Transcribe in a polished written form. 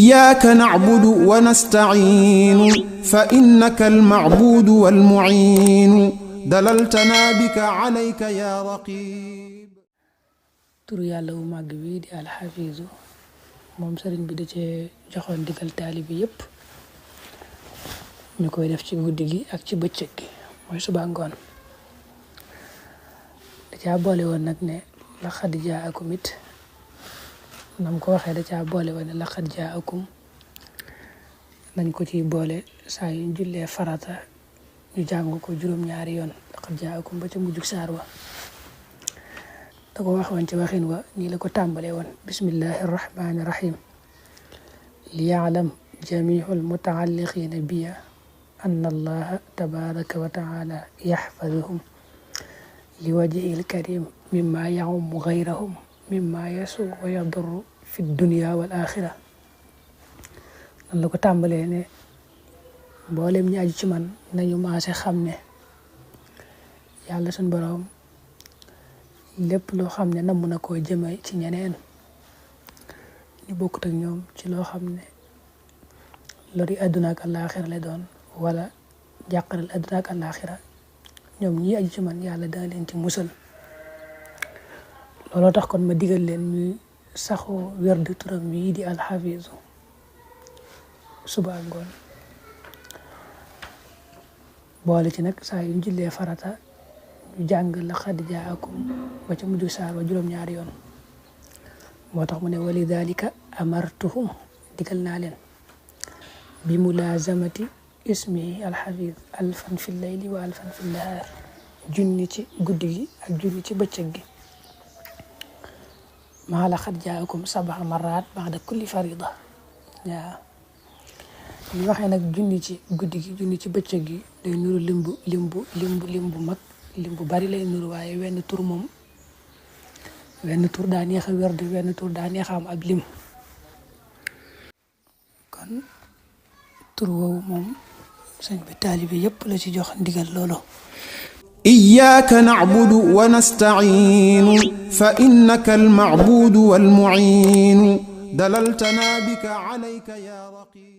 إياك نعبد ونستعين فإنك المعبود والمعين دللتنا بك عليك يا رقيب. turu yàlla wu màgg wi di alxafiisu moom sëriñ bi da cee joxoon digal taalibe yépp ñu koy def ci guddi gi ak ci bëccëg gi mooy suba ngoon. da caa boole woon nag ne laqad jaakum it nam ko waxee da caa boole woon ne laqad jaakum nañ ko ciy boole saa yu ñu jullee farata ñu jàng ko juróom-ñaari yoon laqad jaakum ba ca mujjug saar wa. da ko waxoon ci waxin wa nii la ko tàmbalee woon bismillahi arrahmani irrahim liya'lam jamiu almutaalliqina biya anna allaha tabaraka wa taala yaxfaduhum liwajhi alkarim mimma ya'ummu gayrahum mimma yasu wa yadurru fi dunya wal axira. nan la ko tàmbalee ne mboolem ñi aju ci man nañu maase xam ne yàlla suñ boroom lépp loo xam ne namm na koo jëme ci ñeneen ñu bokkut ak ñoom ci loo xam ne lori àdduna ak àllaaxira lay doon wala jàqaral àdduna ak àllaaxira ñoom ñi aju ci man yàlla dana leen ci musal. looloo tax kon ma digal leen ñuy saxoo werdu turam wii di alxafiisu suba ak ngoon boole ci nag saa yu ñu jullee farata ñu jàng laqad jaakum ba ca mujj saar wa juróom-ñaari yoon. moo tax mu ne walidalika amartuhum digal naa leen bi mulazamati ismi alxafiz alfan fi leyli wa alfan fi nahaar junni ci guddi gi ak junni ci bëccëg gi maa laqad jaakum sab'a marrat ba'da kulli farida. waaw ñu waxee nag junni ci guddi gi junni ci bëccëg gi day nuru limbu mag lim bu bari lay nuru waaye wenn tur moom wenn tur daa neex a werd wenn tur daa neex a am ab lim. kon tur woowu moom sëñ bi taalibe yépp la ci jox ndigal loolu. إياك نعبد ونستعين فإنك المعبود والمعين دللتنا بك عليك يا رقيب.